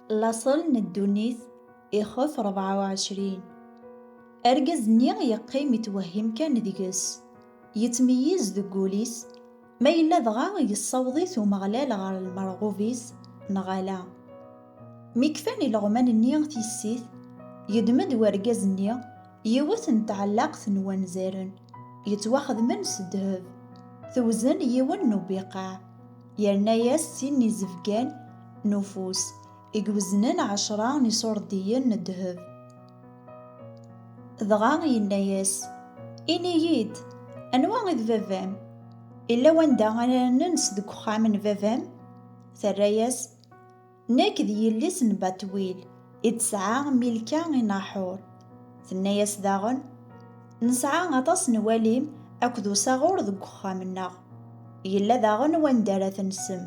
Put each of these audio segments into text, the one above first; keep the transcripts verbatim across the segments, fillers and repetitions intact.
Laṣel n ddunit, ixef rebɛa u ɛecrin. Argaz-nni yeqqim itwehhim kan deg-s, yettmeyyiz deg wul-is, ma yella dɣa yessaweḍ-it Umeɣlal ɣer lmerɣub-is neɣ ala. Mi kfan ileɣman-nni tissit, yeddem-d wergaz-nni yiwet n tɛellaqt n wanzaren yettwaxedmen s ddheb, tewzen yiwen n ubiqeɛ, yerna-yas sin n izebgan n ufus i iweznen ɛecra n iṣurdiyen n ddheb. Dɣa yenna-yas: "Ini-yi-d, anwa i d baba-m? Illa wanda ara nens deg uxxam n baba-m?" Terra-yas: "Nekk d yelli-s n Batwil, i tesɛa Milka i Naḥur." Tenna-yas daɣen: "Nesɛa aṭas n walim akked usaɣur deg uxxam-nneɣ. Yella daɣen wanda ara tensem."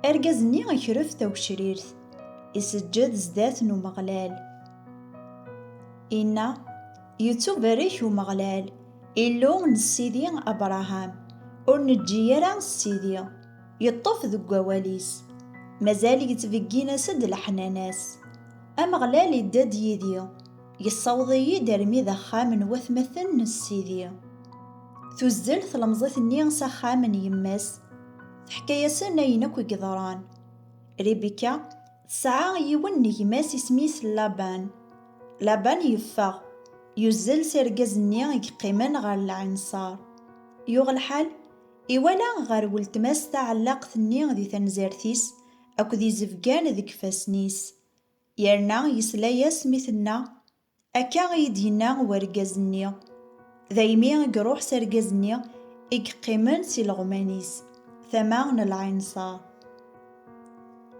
Argaz-nni ikref tagecrirt, iseǧǧed zdat n Umeɣlal. Inna: "Yettubarek Umeɣlal, Illu n Sidi Abṛaham, ur neǧǧi ara Sidi, yeṭṭef deg wawal-is, mazal yettbeggin-as-d leḥnana-s. Ameɣlal idda-d yid-i, yessaweḍ-iyi-d armi d axxam n watmaten n Sidi." Tuzzel tlemẓit-nni s axxam n yemma-s, teḥka-yasen ayen akk i yeḍran. Ribika tesɛa yiwen n gma-s isem-is Laban. Laban yeffeɣ, yuzzel s argaz-nni i yeqqimen ɣer lɛinṣer. Yuɣ lḥal, iwala ɣer weltma-s taɛellaqt-nni di tanzert-is akked izebgan deg ifassen-is. Yerna yesla-yas mi tenna: "Akka i yi-d-yenna wergaz-nni." Daymi i iruḥ s argaz-nni i yeqqimen s ileɣman-is, tama n lɛinṣer.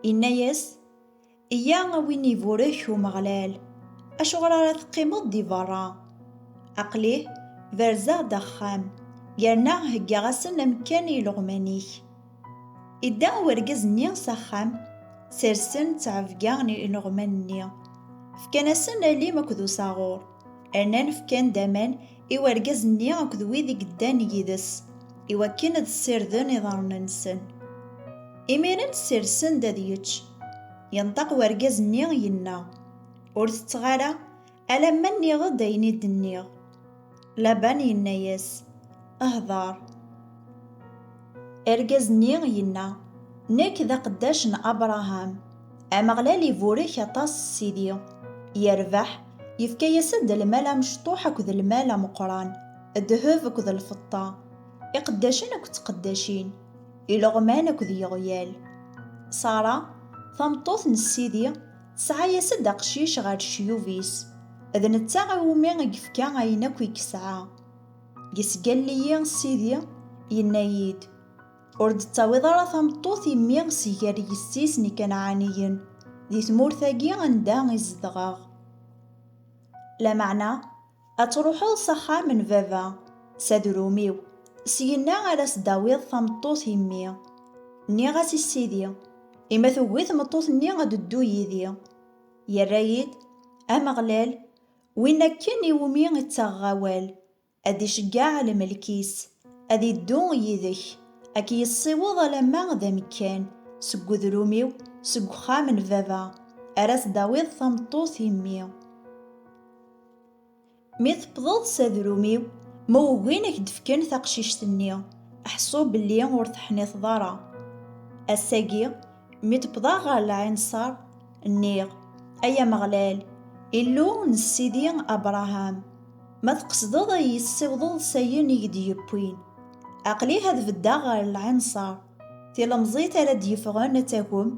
Inna-yas: "Iyya a win iburek Umeɣlal, acuɣer ara teqqimeḍ di berra? Aql-i berzeɣ-d axxam, yerna heggaɣ-asen amekkan i ileɣman-ik." Idda wergaz-nni s axxam, sersen ttɛebga n ileɣman-nni, fkan-asen alim akked usaɣur, rnan fkan-d aman i wergaz-nni akked wid i yeddan yid-s, iwakken ad ssirden iḍarren-nsen. Imiren sersen-d ad yečč. Yenṭeq wergaz-nni, yenna: "Ur tetteɣ ara alamma nniɣ-d ayen i d-nniɣ." Laban yenna-yas: "Hḍer." Argaz-nni yenna: "Nekk d aqeddac n Abṛaham. Ameɣlal iburek aṭas Sidi, yerbeḥ, yefka-yas-d lmal amecṭuḥ akked lmal ameqqran, ddheb akked lfeṭṭa, iqeddacen akked tqeddacin, ileɣman akked yiɣyal. Ṣara, tameṭṭut n Sidi, tesɛa-yas-d aqcic ɣer cceyub-is, d netta iwumi i yefka ayen akk i yesɛa. Yesgall-iyi Sidi, yenna-yi-d: 'Ur d-tettawiḍ ara tameṭṭut i mmi si gar yessi-s n Ikanɛaniyen, di tmurt-agi anda i zedɣeɣ.' Lameɛna, ad truḥeḍ s axxam n baba, s adrum-iw, syenna ara s-d-tawiḍ tameṭṭut i mmi." Nniɣ-as i Sidi: "Ima tugi tmeṭṭut-nni ad ddu yid-i?" Yerra-yi-d: "Ameɣlal, win akken iwumi i ttaɣeɣ awal, ad iceggeɛ lmelk-is, ad iddu yid-k, ad k-yessiweḍ alamma d amekkan, seg udrum-iw, seg uxxam n baba, ara s-d-tawiḍ tameṭṭut i mmi." Mi tewwḍeḍ s adrum-iw, ma ugin ad k-d-fken taqcict-nni, ḥṣu belli ur teḥniṭeḍ ara. Ass-agi, mi d-wwḍeɣ ɣer lɛinṣer, nniɣ: "Ay Ameɣlal, Illu n Sidi Abṛaham, ma tqesdeḍ ad yi-ssiwḍeḍ s ayen i yi-d-yewwin, aql-i ad beddeɣ ɣer lɛinṣer. Tilemẓit ara d-yeffɣen ad tagem,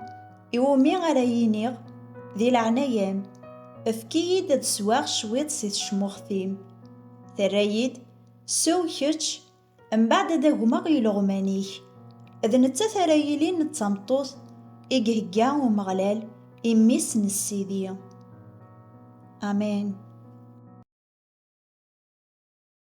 iwumi ara yiniɣ: 'Di leɛnaya-m, efk-iyi-d ad sweɣ cwiṭ si tecmuxt-im.'" Terra-yi-d: "Sew kečč, mbeɛd ad agmeɣ ileɣman-ik." D nettat ara yilin d tameṭṭut i ihegga Umeɣlal i mmi-s n Sidi. Amen.